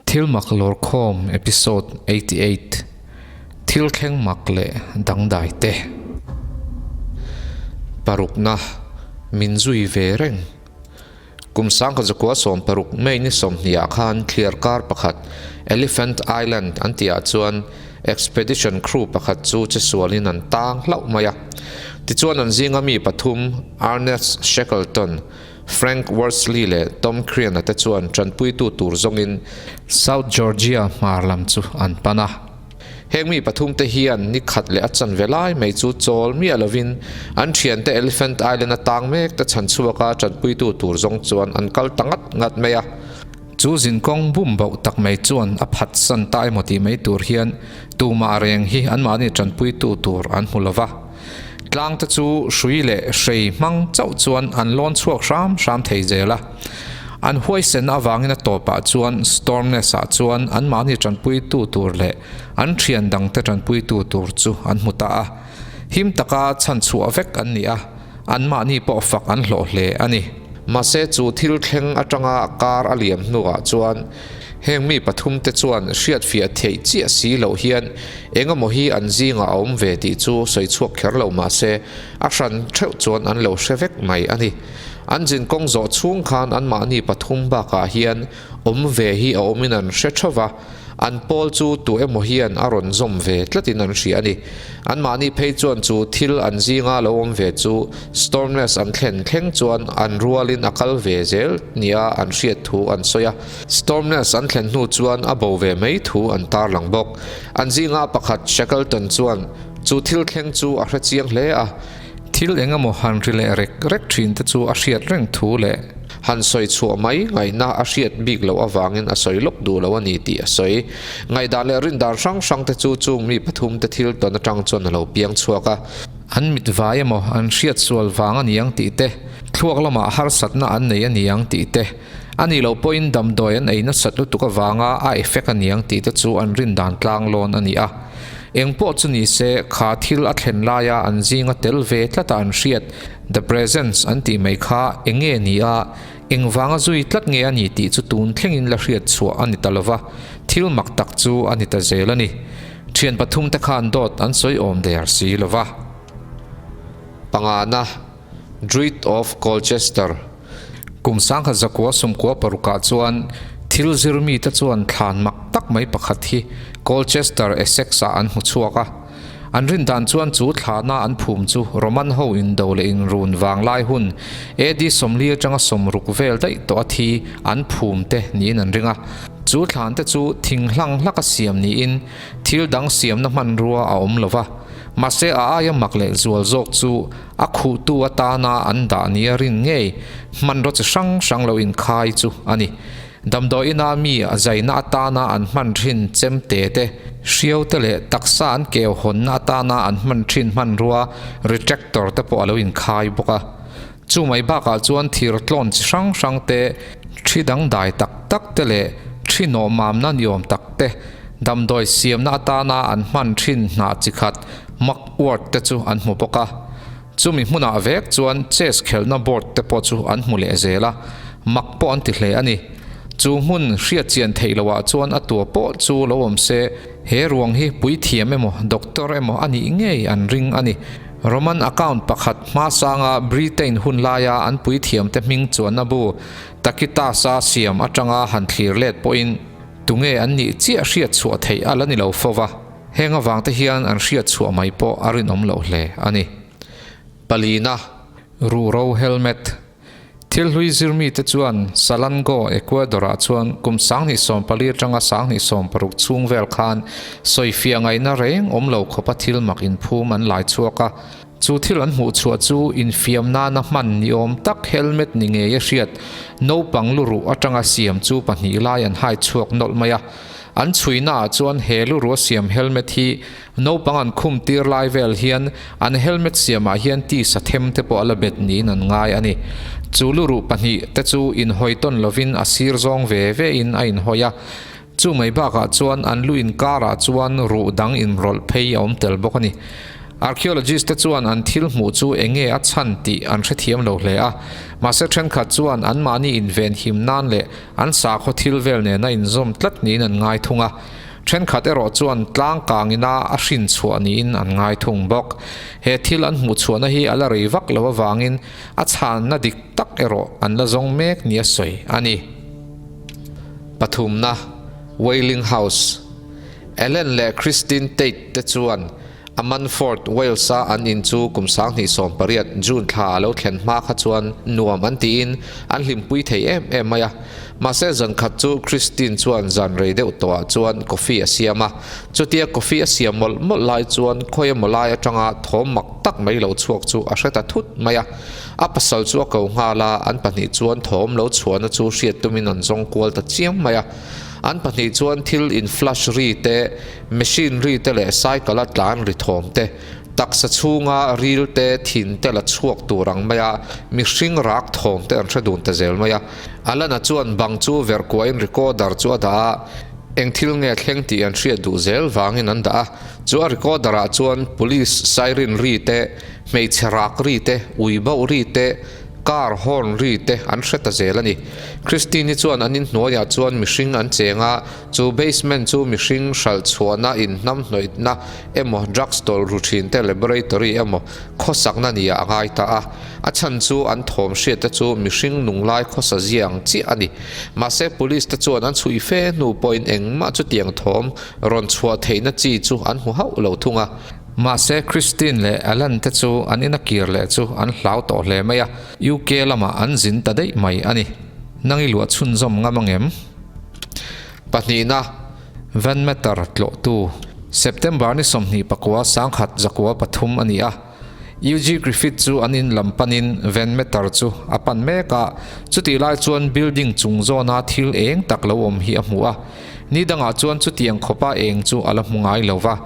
Thil mak lawrkhawm Episode 88, Thil thleng mak leh dangdai te. Parukna, Min zui ve reng. Kum sangkhat zakua 60 May ni 20 ah khan thliar kar pakhat Elephant Island an tih ah chuan Expedition crew pakhat chu chesualin an tang hlauh mai a. Tichuan an zinga mi pathum Ernest Shackleton, Frank Worsley leh Tom Crean-a te chuan tanpuitu tur zawngin South Georgia hmar lam chu an pan a. Heng mi pathumte hian ni khat leh a chanve lai mai chu chawl miah lovin an thiante Elephant Island-a tang mek te chhan chhuaka tanpuitu tur zawng chuan an kal ta ngat ngat mai a. Chu zinkawng bum bauh tak mai chuan a phatsan ta emaw tih mai tur hian tumah reng hi anmahni tanpuitu tur an hmu lova. Tlang te chu hrui leh hrei hmang chauh chuan an lawn chhuak hram hram thei zel a. An huaisen avangin a tawpah chuan Stormness-ah chuan anmahni tanpuitu tur leh an thian dangte tanpuitu tur chu an hmu ta a. Him taka chhan chhuah vek an ni a, anmahni pawh fak an hlawh hle a ni. Mahse chu thil thleng atanga kar a liam hnuah chuan Heng mi pathumte chuan hriatfiah theih chiah si loh hian eng emaw hi an zingah a awm ve tih chu sawi chhuak kher lo mah se, a hran theuh chuan an lo hre vek mai a ni. An zin kawng zawh chhung khan anmahni pathum bakah hian awm ve hi a awmin an hre theuh va, An pawl chu tu emaw hian a rawn zawm ve tlatin an hria a ni. Anmahni phei chuan chu thil an zinga lo awm ve chu Stormness an thlen thleng chuan an rualin a kal ve zel nia an hriat thu an sawi a. Stormness an thlen hnu chuan a bo ve mai thu an tarlang bawk. An zinga pakhat Shackleton chuan chu thil thleng chu a hre chiang hle a. Thil eng emaw han ri leh rek rek thin te chu a hriat reng thu leh. Han sawi chhuah mai ngaihna a hriat bik loh avangin a sawi lawk duh lo a ni tih a sawi. Ngaihdan leh rindan hrang hrang te chu chung mi pathum te thil tawn atang chuan a lo piang chhuak a. An mit vai emaw an hriat sual vang a niang tih te, thluak lamah harsatna an nei a niang tih te, a nih loh pawhin damdawi an ei nasat lutuk avanga a effect a niang tih te chu an rindan tlang lawn a ni a. Eng pawh chu ni se, kha thil a thlen laia an zinga tel ve tlata an hriat, the presence an tih mai kha eng nge ni a, eng vanga zui tlat nge a ni tih chu tun thlengin la hriat chhuah a ni ta lo va, thil mak tak chu a ni ta zel a ni. Thian pathumte khan dawt an sawi awm der si lo va. Pangana, Druid of Colchester. Kum sangkhat zakua sumkua parukah chuan thil zir mite chuan thlan mak tak mai pakhat hi Colchester, Essex-ah an hmu chhuak a. An rin dan chuan chu thlana an phum chu Roman ho indo leh inrun vanglai hun AD 40 atanga 60 vel daih tawh a thi an phum te niin an ring a. Chu thlan te chu thing hlang hlaka siam niin thil dang siamna hmanrua a awm lo va. Mahse a aia mak leh zual zawk chu A khuhtu atana an dah nia rin ngei hmanraw chi hrang hrang lo inkhai chu a ni. Damdawi ina mi a zaina atana an hman thin chemte te, hriau te leh taksa an keu hawnna atana an hman thin hmanrua retractor te pawh a lo inkhai bawk a. Chu mai bakah chuan thir tlawn chi hrang hrang te, thi dangdai tak tak te leh thi nawhmamna niawm tak te, damdawi siamna atana an hman thin hnah chi khat Mugwort te chu an hmu bawk a, chumi hmunah vek chuan chess khelhna board te pawh chu an hmu leh zel a, mak pawh an ti hle a ni. Chu hmun hriat chian theih loh ah chuan a tua pawh chu lo awm se, he ruang hi puithiam emaw doctor emaw a nih ngei an ring a ni. Roman account pakhat hmasanga Britain hun laia an puithiamte hming chuanna bu Tacitus-a siam atanga han thlir let pawhin tunge an nih chiah hriat chhuah theih a la ni lo fo va. Heng avangte hian an hriat chhuah mai pawh a rinawm loh hle a ni. Palina, Ruhro helmet. Thil hlui zirmite chuan Salango, Ecuador-ah chuan kum 2014 atanga 2016 chhung vel khan sawifiah ngaihna reng awm lo khawpa thil mak inphum an lai chhuak a. Chu thil an hmuh chhuah chu infiam nana hman ni awm tak helmet ni ngei a hriat naupang luruh atanga siam chu pahnih lai an hai chhuak nawlh mai a. An chhuinaah chuan he lurua siam helmet hi naupang an khum tir lai vel hian an helmet siamah hian tisa them te pawh a la bet niin an ngai a ni. Chu luruh pahnih te chu inhawi tawn lovin a sir zawng ve ve in a inhawi a. Chu mai bakah chuan an lu inkarah chuan ruh dang inrawlh phei a awm tel bawk a ni. Archaeologist te chuan an thil hmuh chu eng nge a chhan tih an hrethiam lo hle a, mahse thenkhat chuan anmahni inven him nan leh an sakhaw thil vel nena inzawm tlat niin an ngai thung a. Thenkhat erawh chuan tlang kangina a hrin chhuah niin an ngai thung bawk. He thil an hmuh chhuahna hi a la rei vak lo avangin a chhanna dik tak erawh an la zawng mek nia sawi a ni. Pathumna, Wailing House, Ellen leh Christine Tate te chuan Ammanford, Wales-a an in chu kum 2018 June thla a lo thlen hma kha chuan nuam an tiin an hlimpui thei em em mai a. Mahse zan khat chu Christine chuan zan rei deuh tawhah chuan coffee a siam a. Chutia coffee a siam mawlh mawlh lai chuan khawi emaw lai atanga thawm mak tak mai lo chhuak chu a hre ta thut mai a. A pasal chu a ko nghal a, an pahnih chuan thawm lo chhuahna chu hriat tumin an zawng kual ta chiam mai a. An pahnih chuan thil in flush ri te, Machine ri te leh cycle a tlan ri thawm te, taksa chhunga ril te, thin te la chhuak tur ang mai a, mihring rak thawm te an hre dun ta zel mai a. Alana chuan bang chu verh kuahin recorder chu a dah a, eng thil nge thleng tih an hriat duh zel vangin an dah a. Chu a recorder ah chuan police siren ri te, hmeichhe rak ri te, ui bauh ri te, car horn ri te an hre ta zel a ni. Christine-i chuan an inhnuaiah chuan mihring an cheng a, Chu basement chu mihring hralh chhuahna inhnamhnawihna emaw drugs tawlh ru thin te laboratory emaw khawsakna nia a ngai ta a. A chhan chu an thawm hriat te chu mihring nunglai khawsa zia ang chiah a ni. Mahse police te chuan an chhuih fe hnu pawhin engmah chutiang thawm rawn chhuah theihna chi chu an hmu hauh lo thung a. Mahse Christine leh Alan te chu an ina kir leh chu an hlau tawh hle mai a, UK lamah an zin ta daih mai a ni. Nang i luah chhunzawm ngam angem? Pahnihna, Van Meter tlawhtu, September ni 24 1903 a ni a. UG Griffith chu an in lam panin Van Meter chu a pan mek a, chutih lai chuan building chung zawna thil eng tak lo awm hi a hmu a. Ni dangah chuan chutiang khawpa eng chu a la hmu ngai lo va.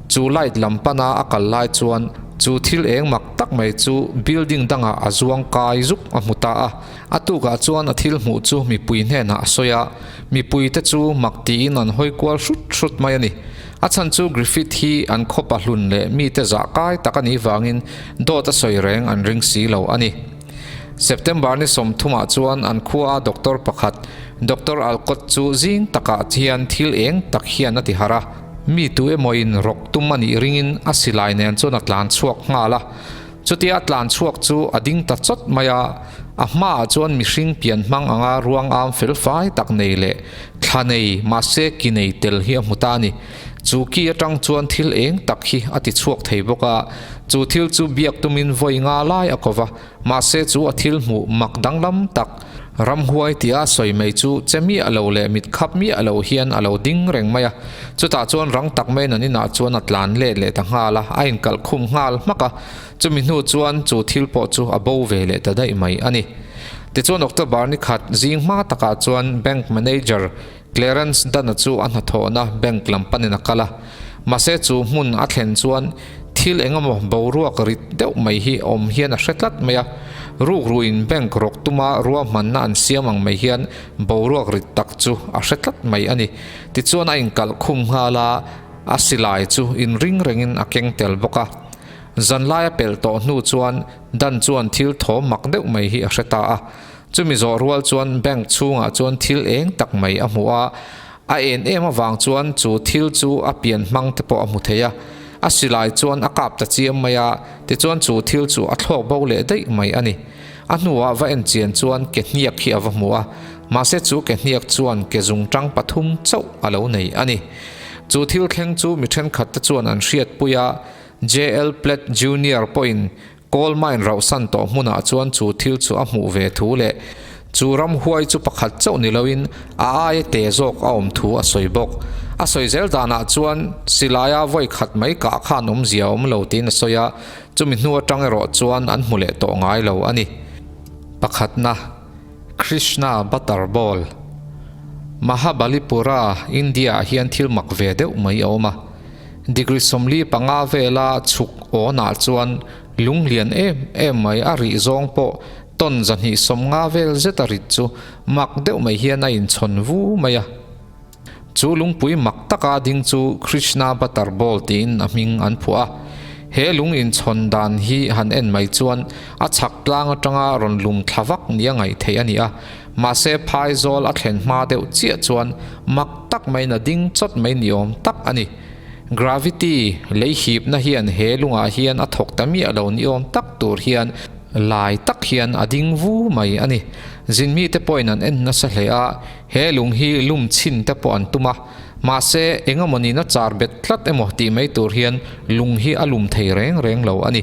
Chu light lam pana a kal lai chuan chu thil eng mak tak mai chu building dangah a zuang kai zuk a hmu ta a. A tukah chuan a thil hmuh chu mipui hnenah a sawi a, mipuite chu mak tiin an hawi kual hrut hrut mai a ni. A chhan chu Griffith hi an khaw pahlun leh mite zah kai tak a nih vangin dawt a sawi reng an ring si lo a ni. September ni sawmthumah chuan an khuaa doctor pakhat, Doctor Alcott chu zing takah hian thil eng tak hian a ti harh a. Mi tu emawin rawk tum a nih ringin a silai nen chuan a tlan chhuak nghal a. Chutia a tlan chhuak chu a ding ta chawt mai a, a hmaah chuan mihring pian hmang anga ruang am fel fai tak nei leh thla nei mahse ki nei tel hi a hmu ta a ni. Chu ki atang chuan thil eng tak hi a ti chhuak thei bawk a, chu thil chu biak tumin vawi nga lai a ko va, mahse chu a thil hmuh mak danglam tak Ramhuai tia sawi mai chu che miah lo leh mit khap miah lo hian a lo ding reng mai a. Chutah chuan rang tak maiin an inah chuan a tlan let leh ta nghal a, a inkalh khum nghal hmak a. Chumi hnu chuan chu thil pawh chu a bo ve leh ta daih mai a ni. Tichuan October ni khat zing hma takah chuan Bank Manager Clarence Dunn-a chu a hnathawhna bank lam panin a kal a. Mahse chu hmun a thlen chuan thil eng emaw boruak rit deuh mai hi awm hian a hre tlat mai a. Rukruin bank rawk tuma ruahmanna an siam ang mai hian boruak rit tak chu a hre tlat mai a ni. Tichuan a inkalh khum nghal a, a silai chu inring rengin a keng tel bawk a. Zanlai a pelh tawh hnu chuan Dunn chuan thil thawm mak deuh mai hi a hre ta a. Chumi zawh rual chuan bank chhungah chuan thil eng tak mai a hmu a, a en em avang chuan chu thil chu a pian hmang te pawh a hmu thei a. A silai chuan a kap ta chiam mai a, tichuan chu thil chu a thlawk bo leh daih mai a ni. A hnuah va en chian chuan ke hniak hi a va hmu a, mahse chu ke hniak chuan ke zungtang pathum chauh a lo nei a ni. Chu thil thleng chu mi thenkhat te chuan an hriatpui a, JL Platt Junior pawhin Coal mine rauhsan tawh hmunah chuan chu thil chu a hmuh ve thu leh chu ramhuai chu pakhat chauh ni loin a aia te zawk a awm thu a sawi bawk. A sawi zel danah chuan silaia vawi khat mai kah khan awmzia a awm lo tiin a sawi a, chumi hnu atang erawh chuan an hmu leh tawh ngai lo a ni. Pakhatna, Krishna Butter Ball Mahabalipura, India-ah hian thil mak ve deuh mai a awm a. Degree 45 vela chhuk awnah chuan lung lian em em mai a rih zawng pawh ton 250 vel zet a rit chu mak deuh mai hian a inchhawn vu mai a. Chu lungpui mak taka ding chu Krishna Butter Ball tiin a hming an phuah a. He lung inchhawn dan hi han en mai chuan a chhak tlang atanga rawn lum thla vak nia ngaih theih a ni a, mahse phaizawl a thlen hma deuh chiah chuan mak tak maiin a ding chawt mai ni awm tak a ni. Gravity, lei hipna hian he lungah hian a thawk ta miah lo ni awm tak tur hian lai tak hian a ding vu mai a ni. Zinmite pawhin an en nasa hle a, he lung hi lum chhin te pawh an tum a. Mahse, eng emaw nina char bet tlat emaw tih mai tur hian lung hi a lum thei reng reng lo a ni.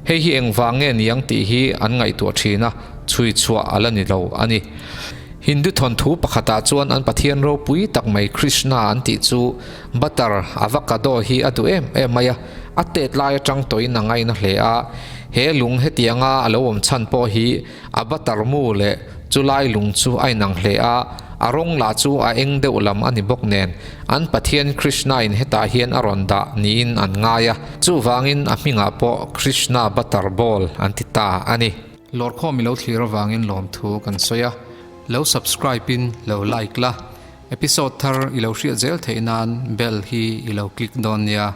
Hei hi engvang nge niang tih hi an ngaihtuah thin a, chhui chhuah a la ni lo a ni. Hindu thawnthu pakhatah chuan an Pathian ropui tak mai Krishna an tih chu butter, avocado, hi a duh em em mai a, a tet lai atang tawhin a ngaina hle a. He lung hetianga a lo awm chhan pawh hi A butter mu leh chulai lung chu a inang hle a, a rawng lah chu a eng deuh lam a ni bawk nen, an Pathian Krishna in hetah hian a rawn dah niin an ngai a, chuvangin a hmingah pawh Krishna Butter Bowl an ti ta a ni. Lawrkhawm i lo thlir avangin lawmthu kan sawi a, lo subscribe in lo like la, episode thar i lo hriat zel theih nan bell hi i lo click dawn nia.